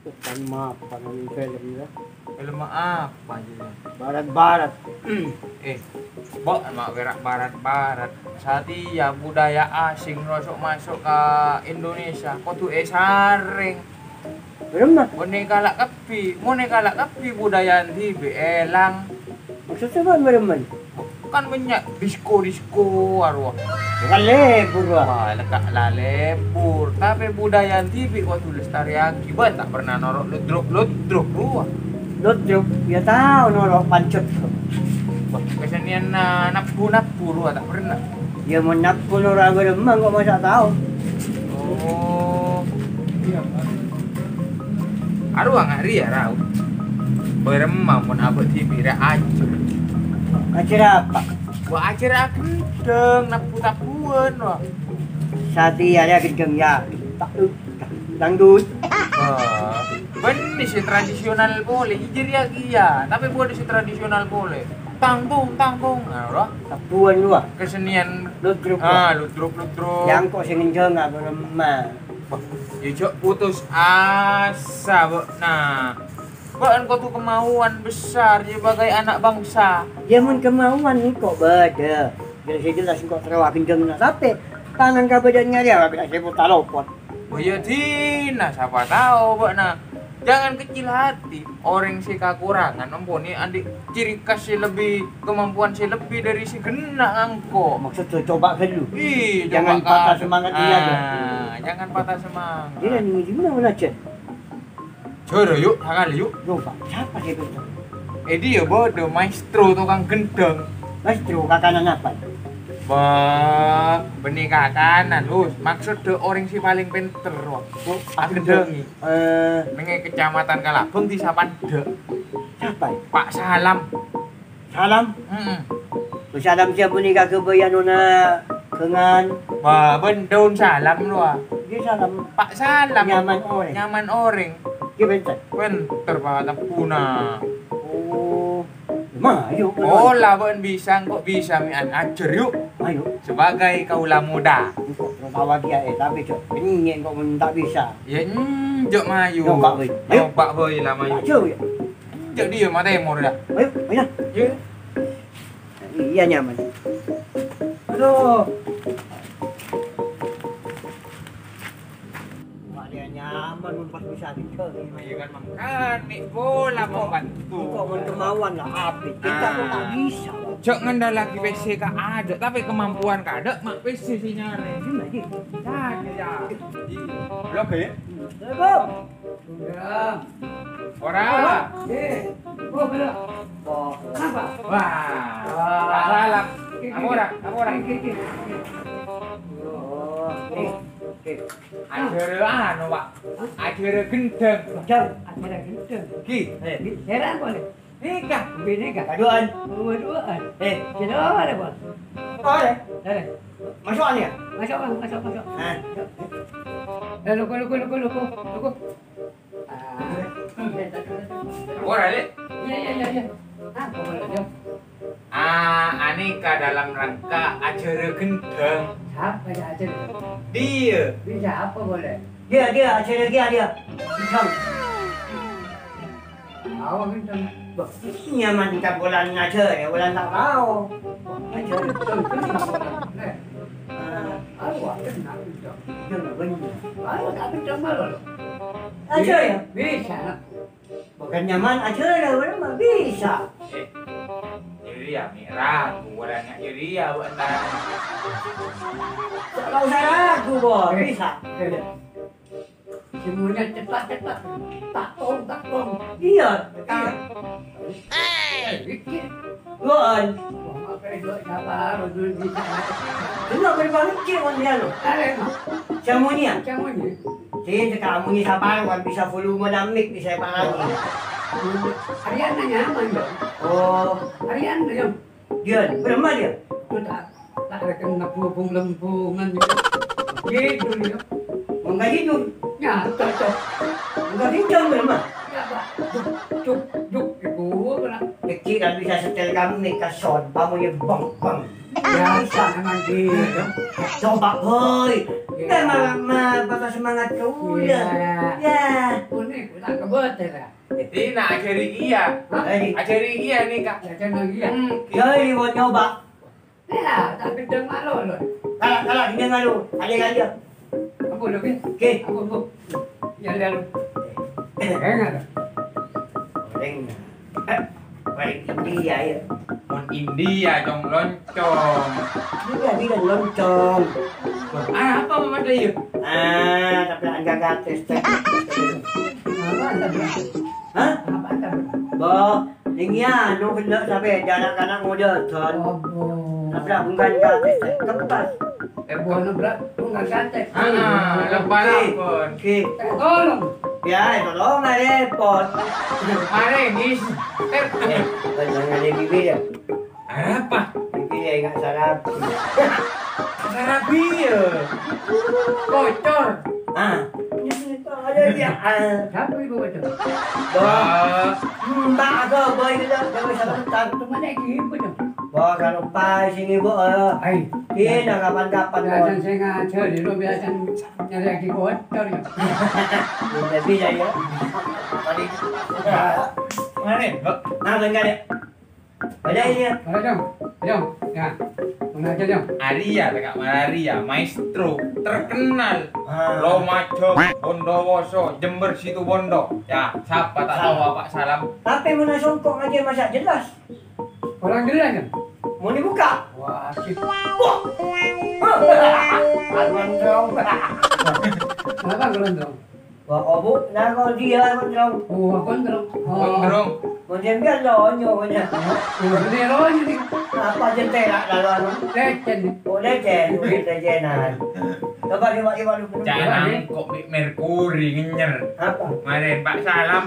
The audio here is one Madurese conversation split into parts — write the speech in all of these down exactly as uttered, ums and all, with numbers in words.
Bukan mapan ini film ya. Film apa ini? Barat-barat. Eh, bok ma' wèra' barat-barat. Satèya budaya asing masuk-masuk ka Indonesia, kodhu èsarèng. Bârâmma? Mon èkala' kabbhi, mon èkala' kabbhi budayana dhibi' èlang. Maksudnya apa bârâmma? Kan bânnya' disko-disko arowa. Bukan lebur, wah. Wah, lèkka' la lebur. Tapè budayana dhibi' kodhu lèstarèyaghi. Bâ'na ta' pernah noro' ludruk-ludruk rowa. Ludruk, ya tao noro' pancet. Wah, kesenian, ah, nabbu-nabbu rowa ta' pernah. Ya, mon nabbu noro' bârâmma kok masa' tao. Oh. Arowa nga' rèya, Rau. Bârâmma mon abâ' dhibi' rè ajhâr. Ajhâr apa? Wah, ajhâr aghândhâng, nabbu-nabbuwân, wah. Satèya rè aghândhâng, ya. Dangdut. Wah, bânnè sè tradisional polè, iyâ rèya kèya. Tapè bâdâ sè tradisional polè. Tang, tong, tang, tong. Nah, rowa. Nabbuwân, wah. Kesenian. Ludruk, ah, wah. Ludruk, ludruk. Yâ engko' sè ngenjhâng, apa, lemah. Wah, ya, jhâ' putus asa, bâ'na. Bâ'na kodhu kemauan besar sebagai anak bangsa. Ya, mon kemauan engko' bâdâ. Jelas-jelas engko' terro aghândhâng, nah, tapè tanang kabâdâ'ân ngarèya, apa sè puta lopot. Oh, ya, dina, sapa tao, bâ'na. Jangan kecil hati. Orèng sè kakorangan, empon andi' ciri khas sè lebbi, kemampuan sè lebbi dâri sè ghenna' engko'. Maksud coba ghâllu. Iyâ, jangan coba patah semangat, iyâ, ya. Ah, jangan patah semangat. Iyâ, ini gimana, Cek? Jhârâ, yu', sakalè, yu'. Loh, Pak, sapa sè itu? Eh, dia bodoh, maestro tukang gendang. Maestro, kakanan apa? Bah, bânnè kakanan, Us. Maksud dâ' orèng sè palèng pènter, rowa. Oh, agendhângè. Eh. Neng è Kecamatan Kalabâng, disa Pandhâ'. Sapa? Pak Salam. Salam? Heeh. Salam sè panèka ghâbây anona ghângan. Wah, bân daun salam rowa. Iyâ, salam. Pak Salam. Nyaman orèng. Nyaman orèng. Iyâ, bhender. Bhender, Pak, tebbhuna. Oh. Mayu, ola bân bisa, engko' bisa mè'an ajhâr, yu'. Mayu. Sebagai kaula muda. Engko' terro bahagia, eh, tapè jhâ' kènè' engko' mon ta' bisa. Iyâ, enjâ' mayu. Nyoba, wèy. Ayo. Nyoba, wèy, la mayu. Ajhâr, yu'. Jhâ' dia matè mor, ya. Ayo, ayo. Iya. Iya, nyaman. Aduh. Wah, dia nyaman, empat bisa tidur. Iya kan, mangkana bola mau bantu. Kok mau kemauan lah, abis. Kita kok tak bisa. Jhâ' ngandalaghi pèssè kaadâ', tapè kemampuan kaadâ', ma' pèssè sè nyarè. Iya, iya. Kan, ya. Iya. Lo, Bè? Assalamualaikum. Ora. Eh. Oh, belum. Oh, kenapa? Wah. Wah. Salam. Apa ora? Apa ora? Oke, oke, oke. Oh, oke. Ajhârâ anu, Pak. Ajhârâ gendhâng. Gendhâng, ajhârâ gendhâng. Ki. Eh, heran boleh. Nèka. Bini kah? Kaduwân. Kaduwân. Eh. Sino ada, Bos? Oh, ada. Ada. Masuk aja. Masuk, Bang. Masuk, masuk. Nah. Eh, luku, luku, luku, luku. Luku. Ah. Ora, Lè'. Iya, iya, iya, iya. Ah, boleh, ya. Ah, anèka dalam rangka ajhârâ gendhâng. Siapa ya ajhârâ? Dia. Bisa apa boleh? Dia, dia, ajhârâ dia, dia. Gendhâng. Tahu gendhâng. Bah, nyaman kita bulan ajhârâ, bulan tak tahu. Ajhârâ gendhâng. Eh. Ah. Aduh, kena gendhâng. Gendhâng apa ini? Ayo, tak gendhâng malu. Ajhârâ ya? Bisa. Bukan nyaman ajhârâ, bener mah bisa. Eh, jadi ya, mi ragu, orangnya jadi ya, buat tangan. Nggak usah ragu, Bos. Bisa. Eh. Semuanya cepat-cepat. Tak tong, tak tong. Iya, iya. Eh, dikit. Bukan. Wah, apa itu? Siapa? Betul, bisa. Bener, bener banget, Cik, Wan Diano. Ada, Mak. Semuanya. Semuanya. Sè, cè' kamu nyi sapa, kan bisa volume namik, bisa apa lagi? Ariana nyaman, dong. Oh. Ariana, dong. Dia, berapa dia? Itu tak, tak ada kena hubung lembungan gitu. Gitu, dia. Enggak hidup. Ya, cocok. Enggak hidup, berapa? Ya, Pak. Duk, duk, duk, gitu, lah. Kecil kan bisa setel kamu nih, kason, kamu ya bang, bang. Biasa memang gitu. Coba, boy. Iya. Kan malah, malah patah semangat kamu, ya. Iya. Ya. Ini kurang kebetulan. Ini nak ajari iya. Hah? Ajari iya nih, Kak. Ajari iya. Hmm. Ya, ini mau coba. Ya, tak gendeng malu, lo. Kalau, kalau gendeng malu, ada aja. Apa lo, Ki? Oke. Apa, Bu? Ya, lalu. Enggak. Paling, paling India, ya. Mon India, cong, loncong. Iya, bilang loncong. Ah, apa, Mama Dayu? Ah, tapi enggak gratis, teh. Apa, teh? Hah? Apa, teh? Bo, ini anu, bener, sampai ada anak-anak muda, Ton. Oh, Bu. Tapi bukan gratis, teh. Kempas. Eh, bukan, Bro. Bukan gratis. Ah, lepas Oke. Lapor. Oke. Eh, tolong. Ya, itu dong, nggak repot. Mare, ngis. Eh, eh, jangan ada bibir ya. Apa? Bibir ya, nggak sarabi. Sarabi ya. Kocor. Ah, ini ada dia. Ah. Siapa ibu kocor? Bah, mbak aku boy kita, jangan salah bentar. Temen lagi ibu dong. Wah, kalau pas ini, Bu, eh. Hai. Iya, nah, kapan-kapan, Bu. Biasa saya ngajar, dulu biasa nyari lagi kotor, ya. Bisa, bisa, ya. Tadi. Mana, Bu? Nah, bentar, ya. Ada ini, ya. Ada, dong. Dong. Ya. Mana aja, dong? Arya, Kak, Arya, maestro terkenal. Ah. Lumajang, Bondowoso, Jember, Situbondo. Ya, siapa tak tahu, Pak Salam. Tapi mana songkok aja masak jelas. Orang gila kan? Mau dibuka? Wah, sip. Wah. Gondrong. Kenapa gondrong? Wah, obu, nah, kalau dia gondrong. Oh, gondrong. Oh. Gondrong. Mau dia biar lonyo, punya. Oh, ini lonyo nih. Apa jentera lalu anu? Lecen nih. Oh, lecen, udah lecenan. Coba, coba, coba, coba. Jangan kok Merkuri ngenyer. Apa? Maren, Pak Salam.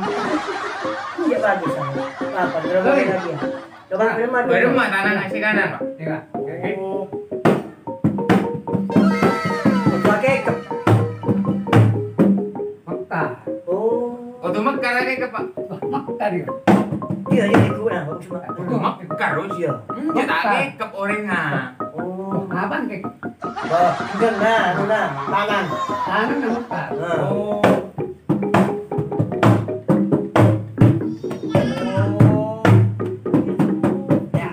Iya, bagus. Apa? Terus lagi. Coba, nah, belum ada. Baru mah tanah ngasih kanan, Pak. Iya. Oke. Oh. Pakai ke- Mekar. Oh. Kudu mekar lagi ke, Pak. Mekar, ya. Iya, iya, itu nah, bagus, Pak. Kudu mekar, terus. Iya. Hmm, dia tak Mekar. Kekep orang, ah. Oh. Apa, Kek? Oh, enggak, nah, anu, nah, tangan. Tangan, nah, mekar. Nah. Oh. Ya.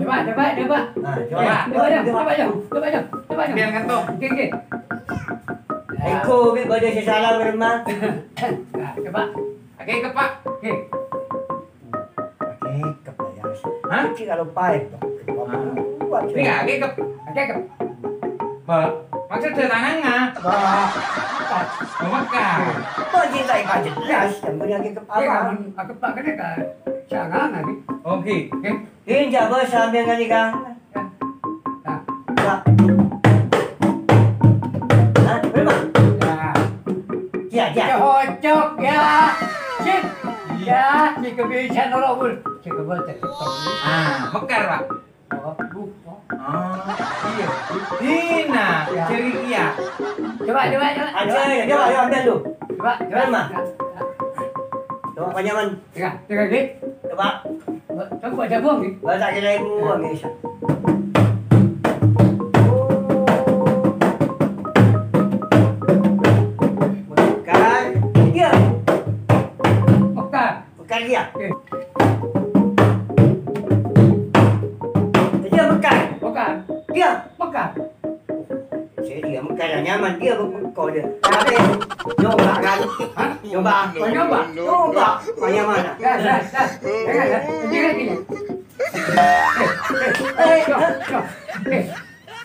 Coba, coba, coba. Nah, coba. Coba, coba, coba, coba, coba, coba. Biar ngantuk. Oke, oke. Engko' bi' badha sè sala, Rema. Nah, coba. Oke, ke, Pak. Oke. Oke, ke, Pak, ya. Hah? Iki kalau pahit, Pak. Wah, ini nggak, oke, ke. Oke, ke. Pak, maksud saya tanang, nggak? Wah. Mekar. Kok cinta ikan jelas, yang punya ke apa? Iya, kan, aku pakai kan. Jangan, nanti. Oke. Oke. Ini jawab sambil nyanyi, Kang. Nah. Hah? Berapa? Ya. Ya, ya. Cocok, ya. Sip. Ya, si kebiasaan orang pun. Si kebiasaan. Ah, mekar, Pak. Oh, lupa. Ah, iya. Dina, ya. Ceria. Coba, coba, coba. Ayo, ayo, coba, ayo, ambil dulu. Coba, coba. Berapa? Coba, Pak Nyaman. Tengah, tengah, Dik. Coba. Coba, coba, Bung. Bahasa kita ibu, Bung, bisa. Mekar. Iya. Mekar. Mekar dia. Oke. Dia mekar. Mekar. Dia. Mekar. Saya dia mekar, nyaman dia, kok dia. Tapi, nyoba kan? Hah? Nyoba. Oh, nyoba? Nyoba. Nyaman. Ya, ya, ya. Dengar, ya. Dengar gini. Eh, eh, eh.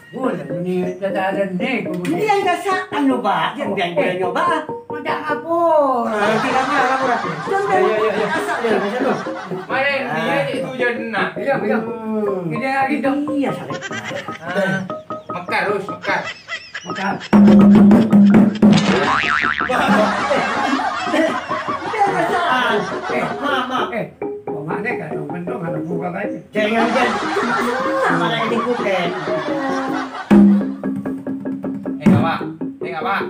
Boleh, ini data ada nih, kemudian. Ini yang dasar, anu, Pak. Yang, yang boleh nyoba. Udah ngapur. Ah, tidak pura, tidak pura. Sudah, iya, iya, iya. Asal dia, asal dia. Maren, dia itu jangan. Iya, iya. Hmm. Ini lagi dong. Iya, sakit. Ah, mekar, terus, mekar. Mekar. Dia dasar. Eh, maaf, maaf. Eh, kok mana kan, dong, kan, dong, anak buka kan? Jangan, jangan. Sama lagi diikutin. Eh, Pak. Eh, Pak.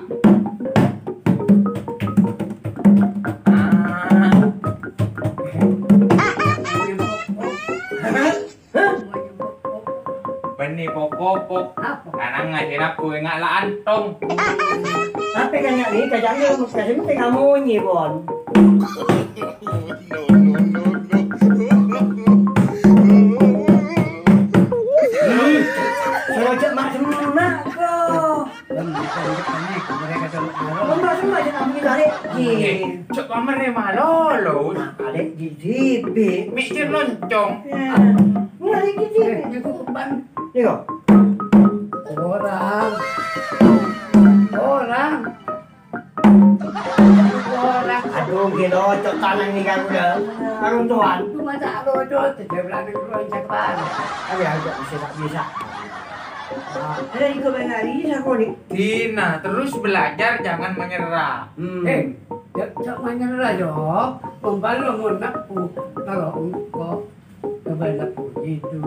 Ah. Hah? Pok-pok. Apa? Kanang ngajhâna bhuwângnga la antong. Tapè kan nya' nèka jhâ' nèka sè pentèng amonye, Pon. Hmm. Soro jhâ' ma'-semma' ko. Lomba semma' jhâ' amonye tarèk, Ji. Jhâ' pamerrè malolo. Tarèk, Ji, Ji, bi. Mè' jhâ' loncong. Ya. Mulai, Ji, Ji. Eh, nèko kepan. Nèko. Orang. Orang. Orang. Aduh, gila, cocok tanang nih, Kak, udah. Karung tuan. Cuma tak ada, cocok. Dia bilang, "Ini kurang cakep." Tapi ya, nggak bisa, tak bisa. Ah, ada juga main lari, ini siapa nih? Dina, terus belajar, jangan menyerah. Hmm. Eh, jhâ', jhâ' menyerah, yo. Pembalu mau naku, kalau engkau kebanyakan itu.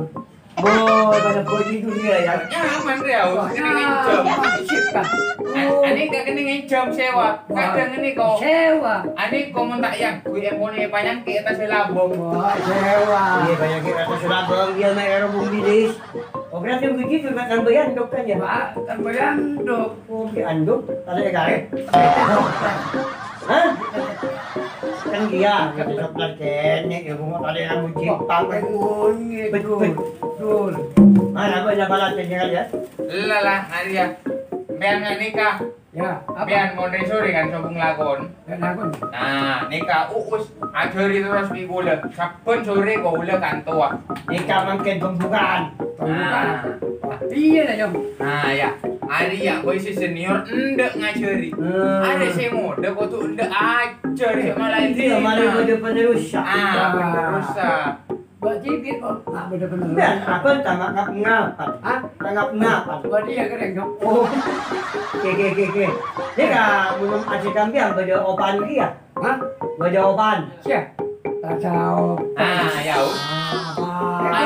Boy, pada boy itu dia ya. Nyaman dia, Wah, kena nginjem. Nyaman, sip, kan? An-, Oh. Anè gak kena nginjem sewa. Wah. Kadang ini kok. Sewa. Anè kok mon tak yang, gue yang mau nih panjang ke atas labong. Wah, sewa. Iya, banyak yang atas labong, dia naik aeroboom bilis. Oh, berarti begitu, kan, kan bayar, Dok, kan, ya? Wah, kan bayar, Dok. Oh, di anduk, tadi ya, Kak? Hah? Kan dia, gitu, dokter kene, ya, gua tadi yang uji Wah, pang. Ngono, Bet, Dul. Bet. Dul. Mana gua nyapa latihan ya, ya? Lelah, Arya. Sampeyan nggak nikah? Ya, apa? Sampeyan mau sore kan sobung lakon? Nggak lakon. Nah, nikah uus ajari terus di kula. Saben sore kula kantor. Nikah mangken pembukaan. Pembukaan. Nah. Wah, iya lah, Jong. Nah, ya. Ari ya, boy si senior endek ngajari. Hmm. Ari si muda kudu endek ajar, sik malah Iya, dina. Malah muda penerus, ya. Ah, Wah. Penerus, ah. Mbak Cibi kok nggak muda penerus? Enggak, aku tak ngap ngapa. Hah? Tak ngap ngapa. Berarti ya keren, Jong. Oh. Oke, oke, oke, oke. Ini kak, belum aja kambing, beda opan dia. Hah? Bâjâ opa'an? Siya? Tadâ' opa. Ah, ya, oh. Apa?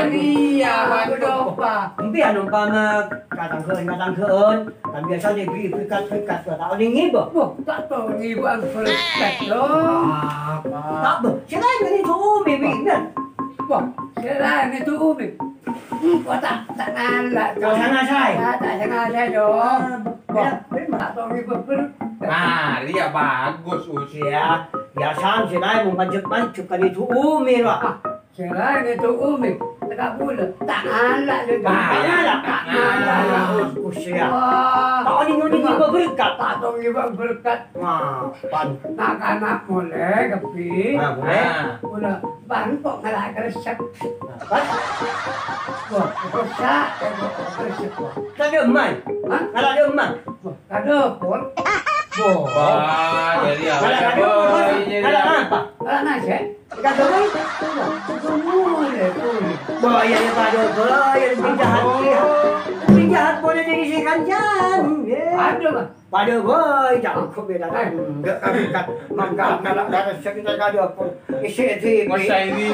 Ari, ya, Apa? Apa? Empiyan ompama katangghâ'ân-katangghâ'ân, kan biyasana èberri' berkat-berkat, ta' onèng ngibâ? Wah, ta' tao ngibâ berkat, dong. Apa? Ta' bâ, sè laèn kan itu umi, Bi, kan? Wah, sè laèn itu umi. Engko' ta', ta' ngala', Dong. Ta' sanga saè. Ta', ta' sanga saè, Dong. Ah, Wah, bella, bella. Ta' tao ngibâ berkat. Nah, rèya bagus, Us. Iyâ, biyasana sè laèn mon panjhek-panjhek kan itu umi, wah. Ah, sè laèn itu umi. Teka bulâ. Ta' ngala', Dong. Ta' ngala', ta' ngala', Us, Us, iyâ. Wah. Ta' onèng-onèng ngibâ berkat. Ta' tao ngibâ berkat. Wah, pan. Na'-kana' molè, kabbhi. Ah, molè. Ah. Bulâ. Bâ' engko' ngala' kresek. Apa? Wah, rusak, kresek, wah. Ka dâ'emma? Hah? Ngala' dâ'emma? Wah, ka dâpor. Wah. Wah, jadi apa? Ngala' ka dâpor, Boy, jadi ngala' apa? Ngala' nasè'. Ka dâpor? Wah, ka dâpor, ya, Boy. Wah, iya, iya, ka dâpor, ya, lebih jahat, ya. Lebih jahat, boleh jadi si kancang. Ya. Aduh, Bang. Padâ bhâi, ca'na kok bhidhâna. Enggak, kan, kan. Mangkana kala-kala sè kita kadâ pon. Isi di. Masa ini?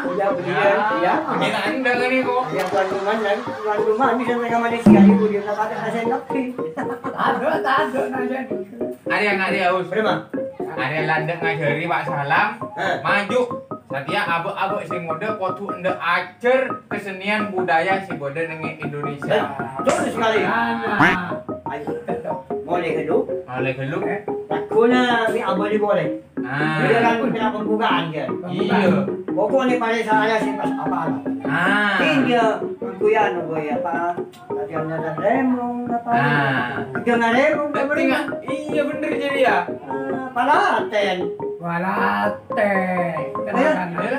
Iya, bener, iya. Ini ndak, ndak ini kok. Iya, tuan rumah, ya. Tuan rumah, ini sampai ke Malaysia, ibu dia nggak ada nasi kopi. Ada, ada nasi. Ada yang ada haus. Berapa? Ada landek ngajari Pak Salam. Eh. Maju. Satèya abâ'-abâ' sè ngodâ kodhu endâ' ajhâr kesenian budaya sè bâdâ neng Indonesia. Betul sekali. Nah. Ayo. Molè ghâllu. Molè ghâllu. Lagghuna mè' abâli molè. Ah. Giliran kèra pembukaan, ya. Iya. Pokoknya pada saya sih pas apa. Ah. Tinggal pengkuyan, apa ya, Pak? Latihan ngadan remong, apa? Ah. Udah ngaremong, Berarti nggak, iya bener jadi ya. Ah, palaten. Palaten. Ayo. Ayo.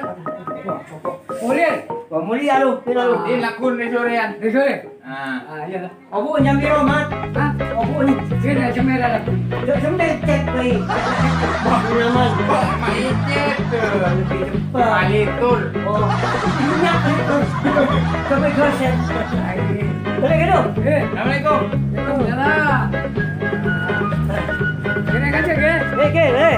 Mulia. Wah, mulia lu, pira lu? Ini lagu nih sorean. Nih sore. Ah. Ah, iya lah. Obu nyambi romat. Hah? Obu nih. Sini, sembel lah. Cek sembel, cek, baik. Wah, nyaman. Wah, maicet tuh. Lebih cepat. Palitul. Oh, minyak itu. Sampai dosen. Boleh gitu? Eh. Assalamualaikum. Waalaikumsalam. Kene kan, Cek, ya? Eh, Cek, eh. Eh.